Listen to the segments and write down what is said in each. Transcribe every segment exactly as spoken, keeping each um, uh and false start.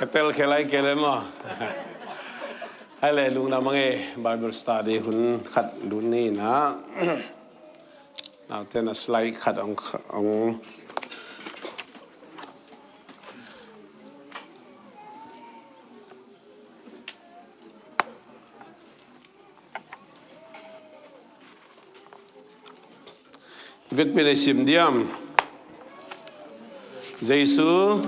Ka tel khia lai kei le maw? Hai le, lungdam a ngei, Bible study hun khat lut ni na. Naute na slide khat ong, ong Vekpi nei sim diam. Jesu.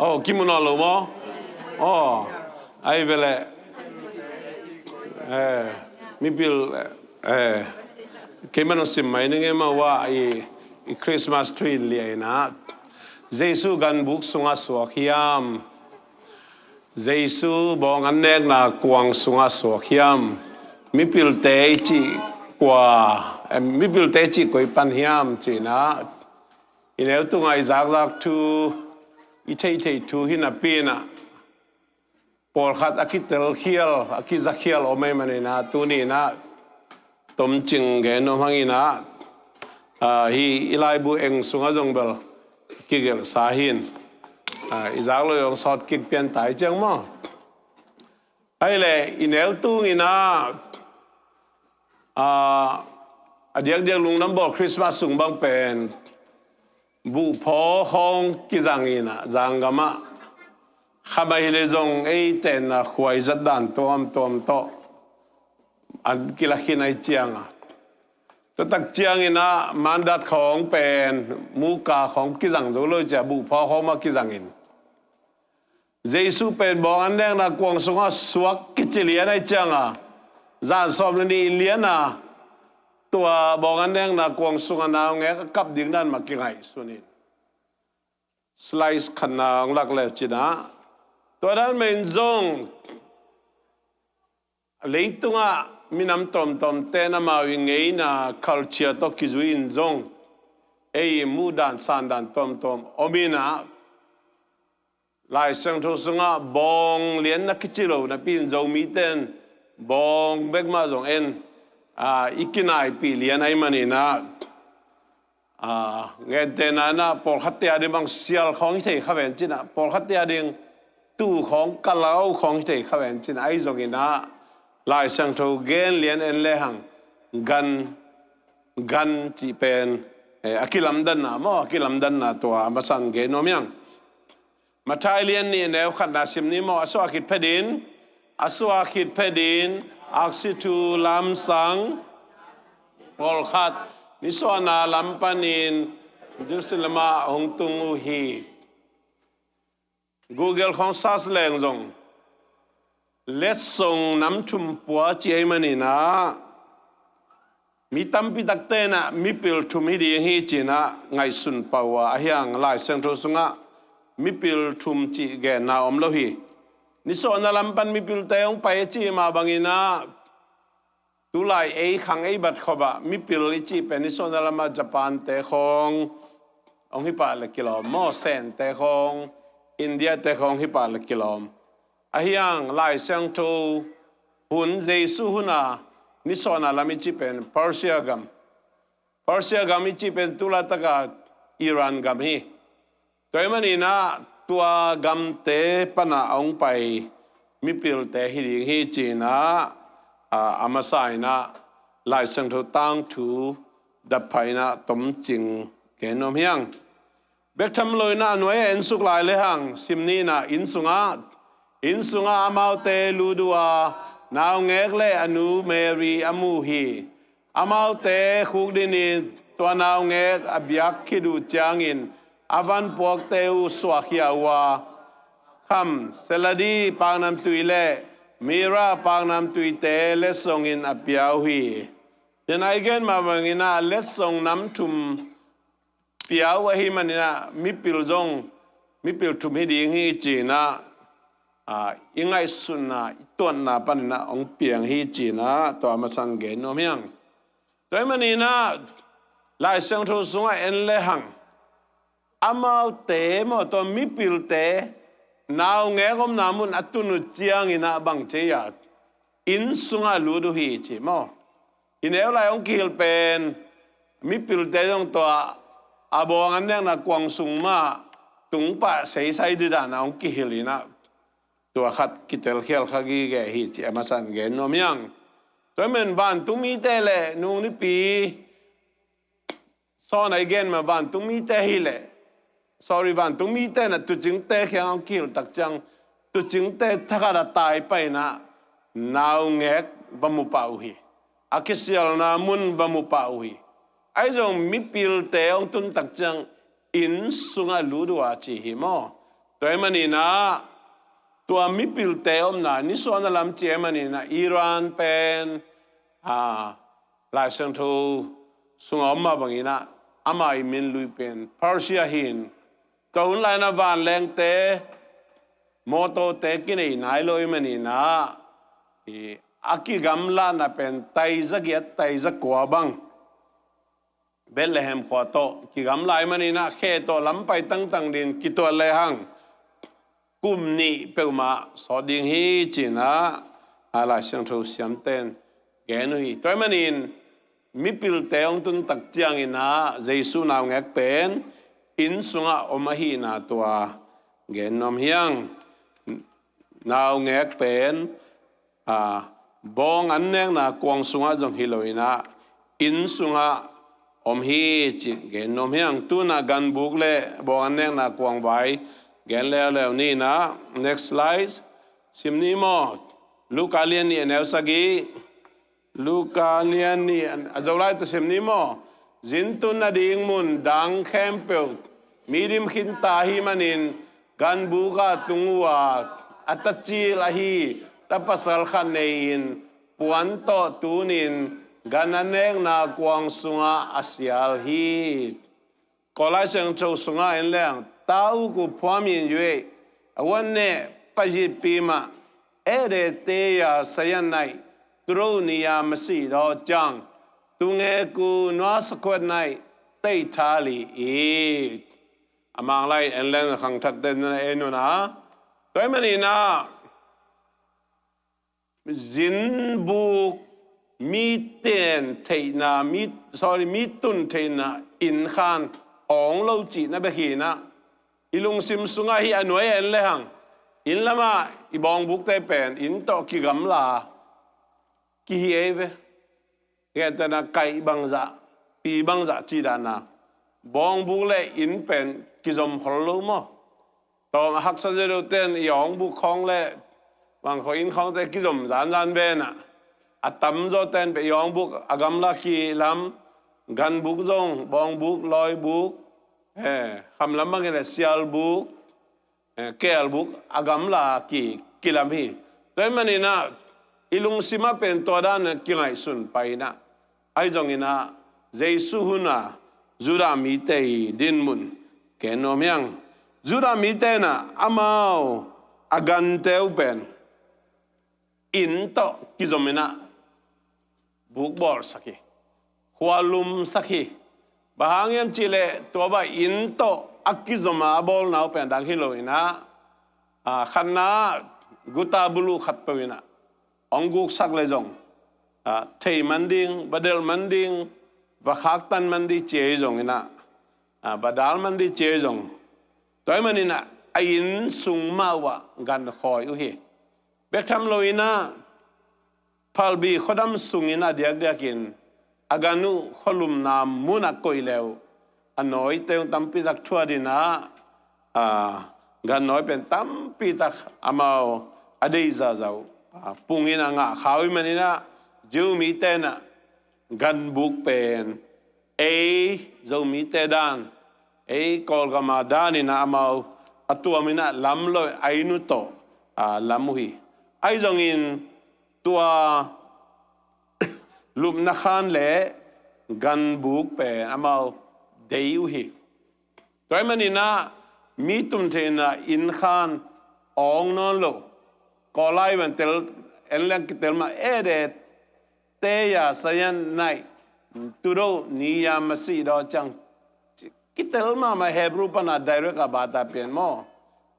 Oh, kimu nawn lo maw? Oh, ai vele. Eh, mipil, eh, keimah nong sim mai ning e maw, a i, i Christmas tree lia in ah, Jesu ganbuk sungah suak hiam? Jesu bawng an nekna kuang sungah suak hiam? Mipilte i cih kua, eh, mipilte i cih koi pan hiam ci in ah, i neu tungah i zakzak thu, i theihtheih thu hi napi in ah, pawlkhat a kitelkhial, a kizakhial om ahih manin ah, tuni in ah tomcing gen nuam hang in ah, ah, hih i laibu eng sungah zong bel kigelhsa hi in, ah, i zak loh zong sawt kik pian ta hi ciang maw. Hai le, i neu tung in ah, ah, a diakdiak lungdam bawl Christmas sung bang pen buhphaw khawng kizang in ah, zanggam ah, khamah hi le zong ei tenna khuai zat dan tuamtuam tawh an kilakhin ahih ciang ah, tua tak ciang in ah mandat khawng pen, muka khawng kizang zo lo ciah, buhphaw khawng mah kizang in, Jesu pen bawng an nekna kuang sungah suak kici lian ahih ciang ah, zan sawm le nih lian ah tua bawng an nekna kuang sungah naungek a kap ding dan mah kingaihsun in. Slides khatna hong lak leu cin ah, tua dan mah in zong leitungah minam tawmtawmte in amau i ngeina culture tawh kizui in zong ei muhdan sandan tawmtawm om in ah, Lai Siangtho sungah bawng lian na kici lo napi in, Zomite in bawng bek mah zong en, ah, i kinaipih lian ahih manin ah, ah, gentehna in ah, pawlkhatte a ding bang sial khawng hi thei kha ven cin ah, pawlkhatte a ding tuu khawng, kalau khawng hi thei kha ven cin ah, ahi zongin ah Lai Siangtho gen lian en lehang gan, gan cih pen, eh, a kilamdanna maw, a kilamdanna tua a masa-in gen nuam hi hang. Matthai lian nih neu khatna sim ni maw, a suah khit phetin, a suah khit phetin, aksi thu lamsang pawlkhat nisuahna lam panin Jerusalem ah hong tung uh hi. Google khawng search leng zong letsong nam thum pua ci ahih manin ah, mi tampi takte in ah mipil thum hi ding hi ci in ah ngaihsun pah uh a, ahi hang Lai Siangtho sungah mipil thum cih genna om lo hi. Nisuahna lam pan mipilte hong pai a cih mah bangin ah, tulai ei khang ei bat khop ah mipil i cih pen nisuahna lamah Japan-te khawng hong hi pah leh kilawm maw, Sen-te khawng, India-te khawng hong hi pah leh kilawm. Ahi hang Lai Siangtho hun, Jesu hun a nisuahna lam i cih pen Persia gam. Persia gam i cih pen tulaitak a Iran gam hi. Tua ahih manin ah tua gamte pan a hong pai mipilte hi ding hi ci in ah, a, a masa in ah Lai Siangtho tangthu dappha in ah tomcing gen nuam hi hang. Bek tham lo in ah, a nuai ah en suk lai lehang sim ni in ah, inn sungah, inn sungah amaute lut uh a, naungek le a nu Mary a mu uh hi. Amaute khukdin in tua naungek a biak khit uh ciangin a vanpuakte uh suahkhia uh a, kham, seladi paknamtui le mira paknamtuite letsongin a pia uh hi. Tua a i gen mah bangin ah letsong nam thum pia uh ahih manin ah mipil zong mipil thum hi ding hi ci in ah, a, i ngaihsutna, i tuatna panin ah hong piang hi ci in ah tua a masa-in gen nuam hi hang. Tua ahih manin ah Lai Siangtho sungah en lehang, amaute maw, tua mipilte naungek omna mun a tun uh ciangin ah bang ci hiam? inn sungah lut uh hi ci maw. I neu lai hong kihilh pen mipilte zong tua a bawng an nekna kuang sung mah tung pah seisai didana hong kihilh inah, tua khat kitelkhial kha gige hi ci a masa in gen nuam hiang. Tua ahih manin vantung mite le nung nipi sawn a i gen mah vantung mite hi leh, sorry, vantung mite na tuucingte kiang hong kihilh tak ciang, tuucingte thakhat a tai paina naungek va mu pah uh hi. A kisialna mun va mu pah uh hi. Ahi zong mipilte hong tun tak ciang inn sungah lut uh a ci hi maw. Tua ahih maninah tua mipilte omna nisuahna lam ci ahih maninah Iran pen, a, Lai Siangtho sungah om mah banginah ama i min lui pen Persia hi in, tua hun lainah vanlengte mawtawte kinei nai lo ahih maninah a kigamlatna pen taiza giat taiza kua bang Bethlehem khua tawh kigamla ahih maninah khe tawh lam pai tangtang ding kituat lehang kum nih peuhmah sawt ding hi cinah a Lai Siangtho siamten gen uh hi. Tua ahih manin mipilte hong tun tak cianginah Jesuh naungek pen inn sungah om ahihna tua gen nuam hiang. Naungek pen, a, bawng an nekna kuang sungah zong hi loinah inn sungah om hi ci gen nuam hiang. Tunah ganbuk le bawng an nekna kuang vai gen leuleu ninah. Next slide. Sim ni maw. Luka lian nih a neu sagih. Luka lian nih a Zolai tawh sim ni maw. Zintun nading mun dang khempeuh mi dim khinta ahih manin ganbuk ah tung uh a, a tacil ahi tapasal khat nei-in puan tawh tunin gan a nekna kuang sungah a sial hi. Kawlai Siangtho sungah en leng, 刀子 ဖျားမြင်၍ အဝတ်နှင့် ပတ်ရစ်ပြီးမှ ဧည့်သည်တည်းရာ စရပ်၌ သူတို့နေရာ မရှိသောကြောင့် သူငယ်ကို နွားစားခွက်၌ သိပ်ထားလေ၏။ A Manglai en leng khangthakte na en uh a, tua ahih maninah zinbuk, mi ten theihna, mi, sorry, mi tun theihna inn khan awng lo cihna bek hinah i lungsim sungah hi a nuai en lehang inn lamah i bawngbukte pen inn tawh kigamla kihi ei ve. Gentehna kaih bangzah, pi bangzah cih dahna bawngbuk le inn pen kizom khol lo maw. Tawm a haksa zia deuh ten i awngbuk khawng le bangkhaw inn khawngte kizom zanzan venah a tamzaw ten peh i awngbuk a gamla kilam, ganbuk zong, bawngbuk, lawibuk, eh, khamlam bangin le sialbuk, eh, keelbuk a gamla ki, kilam hi. Tua ahih maninah i lungsimah pen tua dan kingaihsun painah ahi zonginah Jesuh huna Judah mite i dinmun ken nuam hiang. Judah mite inah amau a gante uh pen inn tawh kizominah bukbawlsak hi, khualumsak hi. Bang hang hiam cihleh tua bang inn tawh a kizoma a bawlna uh pen a dang hi loinah, a, khatna guta buluh khatpeuh inah hong guksak le zong, a, thei man ding, va delh man ding, va khaktan man ding ci ei zonginah, a, va dal man ding ci ei zong, tua ahih maninah a inn sung mah uhah gan khawi uh hi. Bek tham loinah phalbi khuadam sungin a diakdiakin a gan uh khualumna munah koih le uh a nawite uh tampitak thuat inah, a, gannawi pen tampitak amau a deih zahzah uh, a, pungin a ngah kha uh ahih maninah Jew mite inah ganbuk pen ei Zomite dan, ei Kawlgama daninah amau a tuaminah lam lo a inn uh tawh, a, lam uh hi. Ahi zongin tua lupna khan le ganbuk pen amau dei uh hi. Tua ahih maninah mi tun theihna inn khan awng nawn lo. Kawlai bang tel, en leng kitel mah, ဧည့်သည်တည်းရာ စရပ်၌ သူတို့နေရာ မရှိသောကြောင့် kitel mahmah Hebrew pana direct a bata pian maw.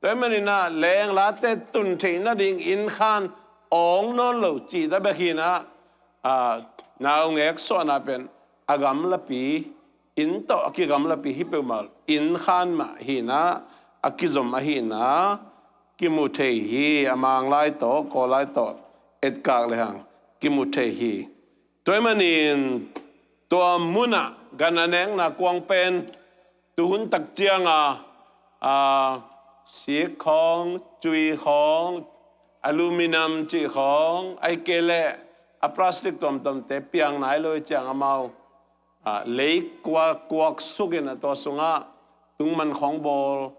Tua ahih maninah lenglate tun theih nading inn khan awng nawn lo cih ta bek hi-in ah, a, naungek suahna pen a gamlapi, inn tawh a kigamlapi hi peuhmah, inn khan mah hi-in ah a kizom ahi-in ah kimu thei hi. A Manglai tawh, Kawllai tawh etkak lehang kimu thei hi. Tua ahih manin tua munah gan a nekna kuang pen tuhun tak cianga, a, sik khawng, cui khawng, aluminium cih khawng, ahih kei leh a plastic tuamtuamte piang nai lo ahih ciang amau, a, leikuak, kuak sukin a tua sungah tungman khawng bawl,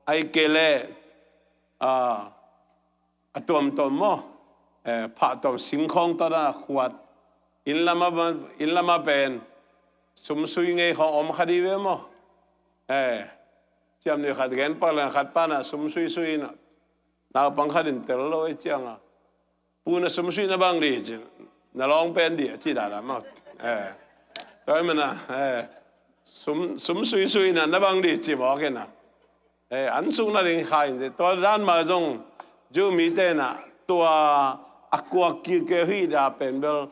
ahih kei leh, a, a tuamtuam maw, eh, phah tuam singkhawng tawh dan a khuat. Inn lama, inn lama pen sumsui ngei khawng om kha dih ve maw. Eh, ciam nih khat gen pak leng khat pan ah sumsui sui in ah, naupang khat in tel lo ahih cianga, "Pu, na sumsui na bang dih?" ci, "Na lawng pen dih," a ci dan a maw. Eh, tua ahih manin ah, eh, sum, sumsui sui in ah, "Na bang dih?" ci mawk in ah. Eh, an sukna ding kha in, tua dan mah zong Jew mite in ah tua a kuak kiukiu hi dan pen bel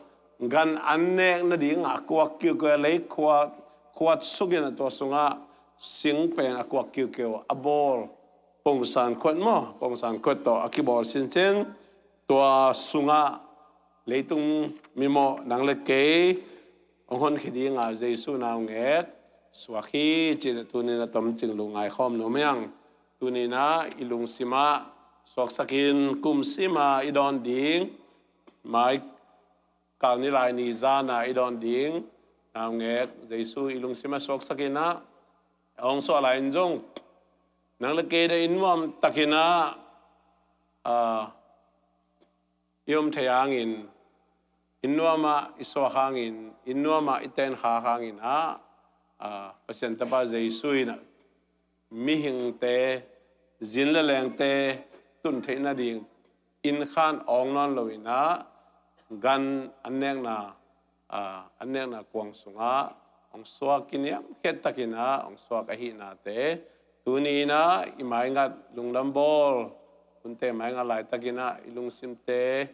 gan an nek nading a kuak kiukiu, leikhuat, khuat sukin a tua sungah sing pen a kuak kiukiu a bawl, pongsan khuat maw, pongsan khuat tawh a kibawl sincin, tua sungah leitung mimawh nang le kei hong honkhia dinga Jesu naungek suak hi, ci-in ah tuni-in a tomcing lungngai khawm nuam hi ing. Tuni-in ah i lungsim ah suaksakin, kum sima i dawn ding, mai kal ni lai ni zana i dawn ding naungek Jesu i lungsim ah suaksakin ah, hong suah lai-in zong nang le kei deih in nuamtakin ah, a, i om thei hangin, inn nuamah i suak hangin, inn nuamah i tenkhak hangin ah, a, Pasian Tapa Jesu in ah mihingte, zin le lengte tun theih nading inn khan awng nawn lo in ah, gan an nekna, a, an nekna kuang sungah hong suak, kiniamkhiat takin ah hong suak ahihnate, tuni-in ah i maingat lungdam bawl, hunte maingat laitakin ah i lungsimte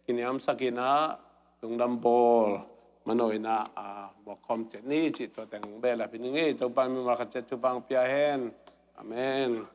kiniamsakin ah lungdam bawl, mano in ah, a, mawk khawm ciat ni cih tua teng bel a pia ning ei. Topa in mimal khat ciat thupha hong pia hen. Amen.